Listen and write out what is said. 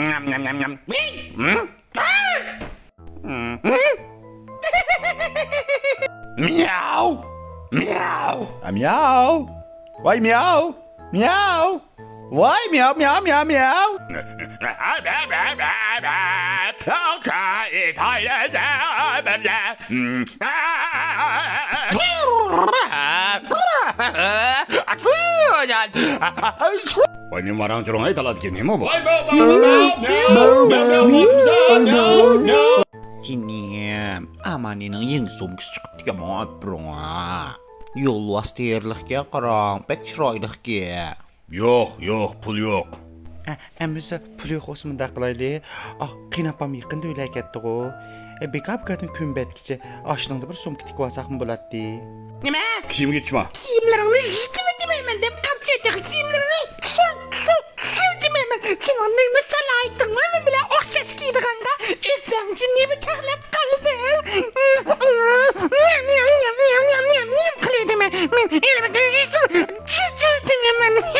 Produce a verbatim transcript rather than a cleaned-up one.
نيام، نيام، نيام، نيام. ۋىي! ھىم؟ ھىم؟ مياۋ! مياۋ! ھە، مياۋ! ۋاي مياۋ! مياۋ! ۋاي مياۋ، مياۋ، مياۋ، مياۋ! ۋاي نېمە ئاراڭ جۇرۇڭ، ئەي، تالادىكى نېمە بۇ؟ جېنىم، ئامانىنىڭ يېڭى سومكىسى چىقىپتىكەن، ماڭا ئەپىرىڭ ھە. يولۋاس تېرىلىقكەن، قاراڭ، بەك چىرايلىقكەن. يوق، يوق، پۇل يوق. ئە، ئەمىسە پۇل يوق بولسا مۇنداق قىلايلى. ئاھ، قېيىنئاپام يېقىندا ئۆلەپ كەتتىغۇ. ئە، بىكار-بىكاردىن كۈنبەتكىچە ئاشۇنىڭدا بىر سومكا تىكىۋالساقمۇ بولاتتى. نېمە؟ كىيىمگە چىشما. كىيىملىرىڭنى يىرتىۋېتىمەن دەپ قاپچىدىغۇ، كىيىملىرىڭنى چىرتىۋېتىمەن. سېنىڭ نېمە سالاھىيىتىڭ بار مەن بىلەن ئوخشاش كىيىدىغانغا؟ ئۆزۈڭچە نېمە چاغلاپ قالدىڭ؟ نېمە قىلىۋېتىمەن؟ مەن ھېلىمۇ چىرتىۋېتىمەن.